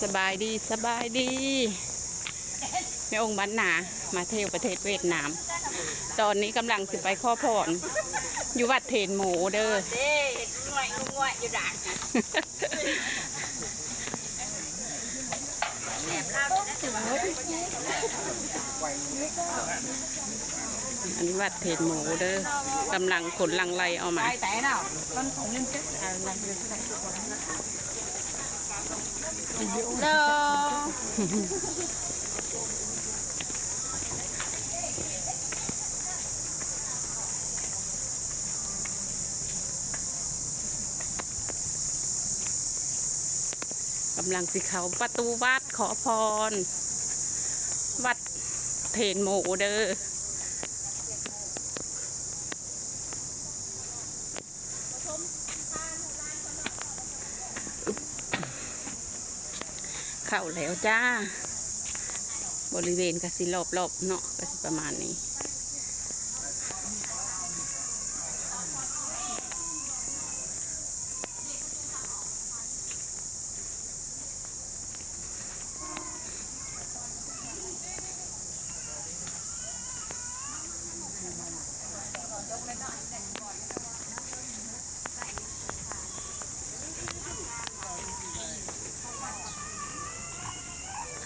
ສະບາຍດີ ສະບາຍດີ ແມ່ອົງບ້ານນາ ມາທ່ຽວປະເທດຫວຽດນາມ. ຕອນນີ້ກຳລັງຊິໄປຂໍພອນຢູ່ວັດເທນໂມເດີ. ອັນນີ້ວັດເທນໂມເດີ ກຳລັງຄົນຫຼັ່ງໄຫຼອອກມາ. ກຳລັງຊິເຂົ້າປະຕູວັດ ຂໍພອນ ວັດເທນໂມເດີ. ເຂົ້າແລ້ວຈ້າ. ບໍລິເວນກະຊິລອບໆເນາະ ກະຊິປະມານນີ້.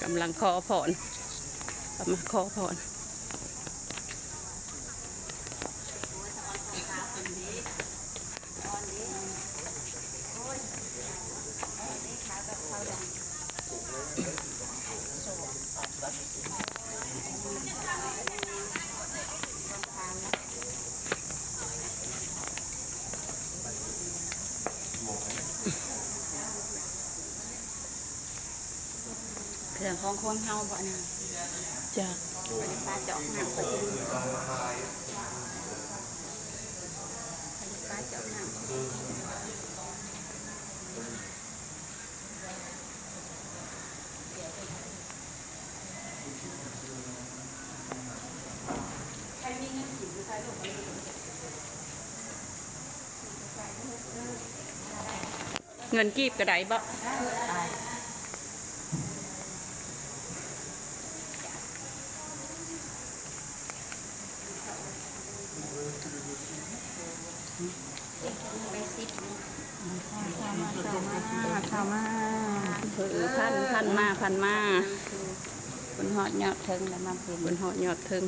ກຳລັງຂໍພອນ ກຳລັງຂໍພອນ. ເຄື່ອງຂອງຄົນເຮົາບໍ່ນະ? ຈ້າ. ຂ້ອຍຊິປາຈອກນ້ຳ ຂ້ອຍຊິ ຂ້ອຍຊິປາຈອກນ້ຳ. ເງິນກີບກະໄດ້ບໍ່? ໄປສິບ ເຂົ້າມາ ເຂົ້າມາ ເຂົ້າມາ ເອີ ພັນ ພັນມາ ພັນມາ ເພິ່ນຮອດຍອດເທິງແລ້ວ ມາເພິ່ນ ເພິ່ນຮອດຍອດເທິງ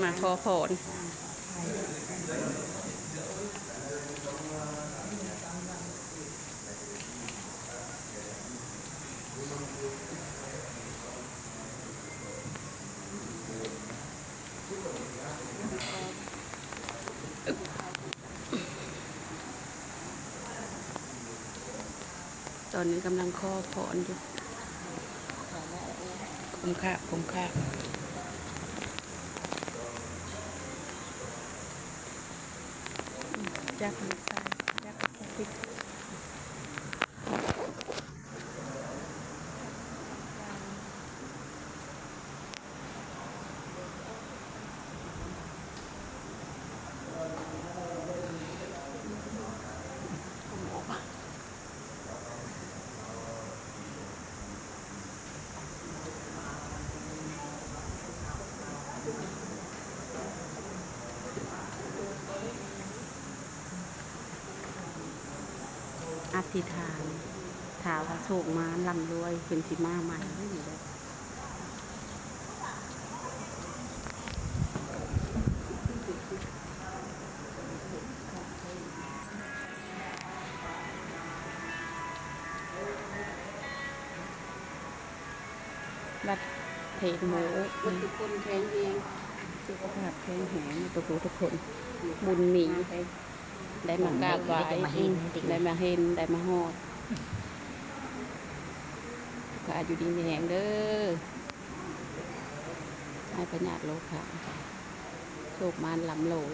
ມາຂໍພອນ. ຕອນນີ້ກຳລັງຂໍພອນຢູ່ ຄຸ້ມຄ່າ ຄຸ້ມຄ່າ ຈັບ ຈັບ ອະທິຖານ ຖ້າວ່າໂຊກມາລ່ຳລວຍ ເພິ່ນຊິມາໃໝ່. ວັດເທນໂມ ຂໍໃຫ້ທຸກຄົນແຂງແຮງ ສຸຂະພາບແຂງແຮງ ທຸກຜູ້ທຸກຄົນ ບຸນມີ ໄດ້ມາກາບໄຫວ້ ໄດ້ມາເຫັນ ໄດ້ມາເຫັນ ໄດ້ມາຮອດ ສຸຂະຢູ່ດີມີແຮງເດີ ຫາຍພະຍາດໂລຄະ ໂຊກໝານລ່ຳລວຍ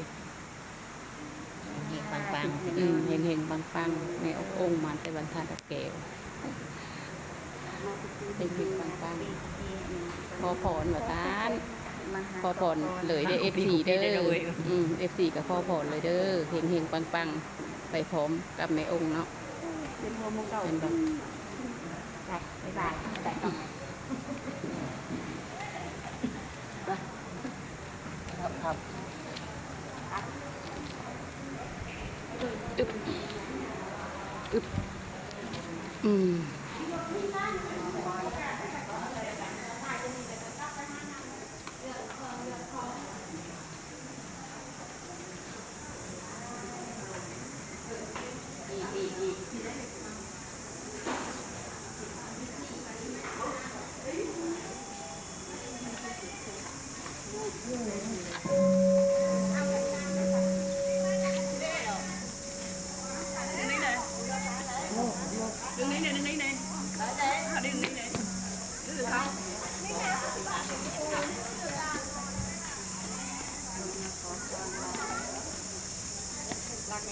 ເຮັງໆ ປັງໆ ອືມ ເຮັງໆ ປັງໆ ແມ່ອົງມາແຕ່ວັນທາດແກ້ວ ເຮັງໆ ປັງໆ ຂໍພອນວ່າຊັ້ນ ຂໍພອນເລີຍເດີ ເອັຟຊີເດີ ອືມ ເອັຟຊີກະຂໍພອນເລີຍເດີ ເຮັງໆ ປັງໆ ໄປພ້ອມກັບແມ່ອົງເນາະ ເປັນຫົວໝູ່ເກົ່າ ແມ່ນບໍ່? ບາຍບາຍ ໄປຕໍ່ ອຶບ ອຶບ ອືມ.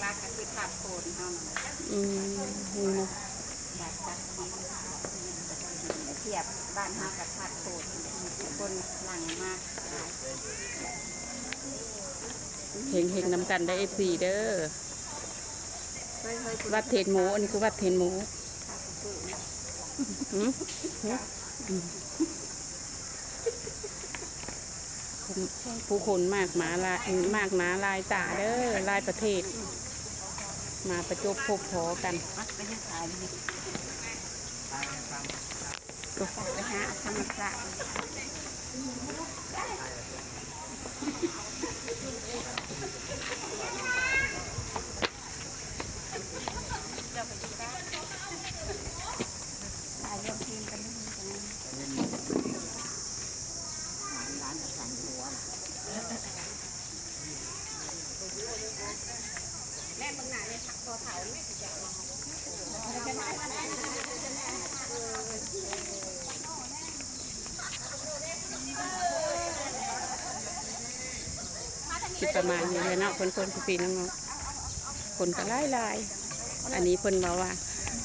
ຫຼັກໆກໍຄືທາດໂພນເຮົານັ້ນແຫຼະ. ອືມ ນີ້ນະ ບາດຈັກຊີ ທຽບບ້ານເຮົາກັບທາດໂພນ ຄົນຫຼັງມາ ເຮັງໆນຳກັນເດີ ເອັຟຊີ ເດີ. ວັດເທນໝູ ອັນນີ້ຄືວັດເທນໝູ. ຫື? ຫື? ຜູ້ຄົນມາກມາຫຼາຍ ມາກໜາຫຼາຍຕາເດີ ຫຼາຍປະເທດ ມາປະຈົບພົບພໍ້ກັນ. ໄປຫາທຳມະຊາດ. ຊິປະມານນີ້ແຫຼະເນາະ ເພື່ອນໆ ພີ່ໆ ນ້ອງໆ ຄົນກໍຫຼາຍໆ. ອັນນີ້ເພິ່ນເວົ້າວ່າ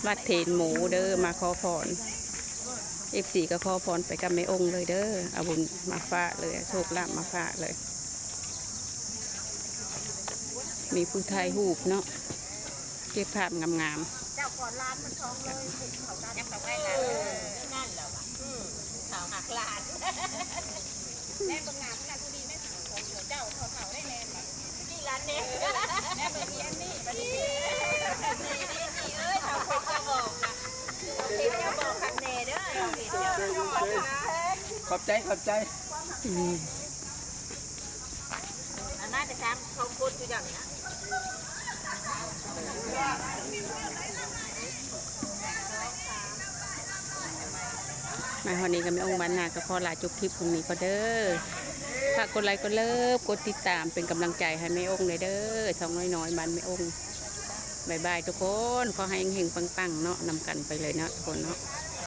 ວັດເທນໝູເດີ ມາຂໍພອນ ເອັຟຊີ ກໍຂໍພອນໄປກັບແມ່ອົງເລີຍເດີ ເອົາບຸນມາຝາກເລີຍ ໂຊກລາບມາຝາກເລີຍ. ມີຜູ້ຖ່າຍຮູບເນາະ ເກັບພາບງາມໆ. ເຈົ້າກໍຫຼານມັນທ້ອງເລີຍ ເຂົາກັນ ຍັງຕ້ອງໄດ້ຫຼານ ເອີ ນັ້ນແຫຼະວ່າ ອືມ ເຂົາຮັກຫຼານ ແມ່ເບິ່ງໜ້າຜູ້ນັ້ນຜູ້ນີ້ແມ່ ເຈົ້າເຖົ້າໆ ໄດ້ແມ່ນບໍ່ ນີ້ຫຼານແນ່ ແມ່ເບິ່ງອີອັນນີ້ ບັດນີ້ ນີ້ເອີຍ ເຖົ້າຄົນເຈົ້າບອກນະ ເຂົາເຫັນເຈົ້າບອກຄັກແນ່ເດີ ເຂົາເຫັນເຈົ້າ ຂອບໃຈ ຂອບໃຈ ອືມ. ອັນນັ້ນຈະຖາມເຂົາຄົນຢູ່ຢ່າງນະ ມາຮອດນີ້ກໍແມ່ອົງບ້ານນາກໍຂໍລາຈົບຄລິບຂອງນີ້ກ່ອນເດີ. ຝາກກົດໄລ ກົດເລີບ ກົດຕິດຕາມເປັນກຳລັງໃຈໃຫ້ແມ່ອົງແດ່ເດີ ຊ່ອງນ້ອຍໆ ບ້ານແມ່ອົງ. ບາຍບາຍທຸກຄົນ ຂໍໃຫ້ເຮັງໆ ປັງໆ ເນາະ ນຳກັນໄປເລີຍເນາະ ທຸກຄົນເນາະ.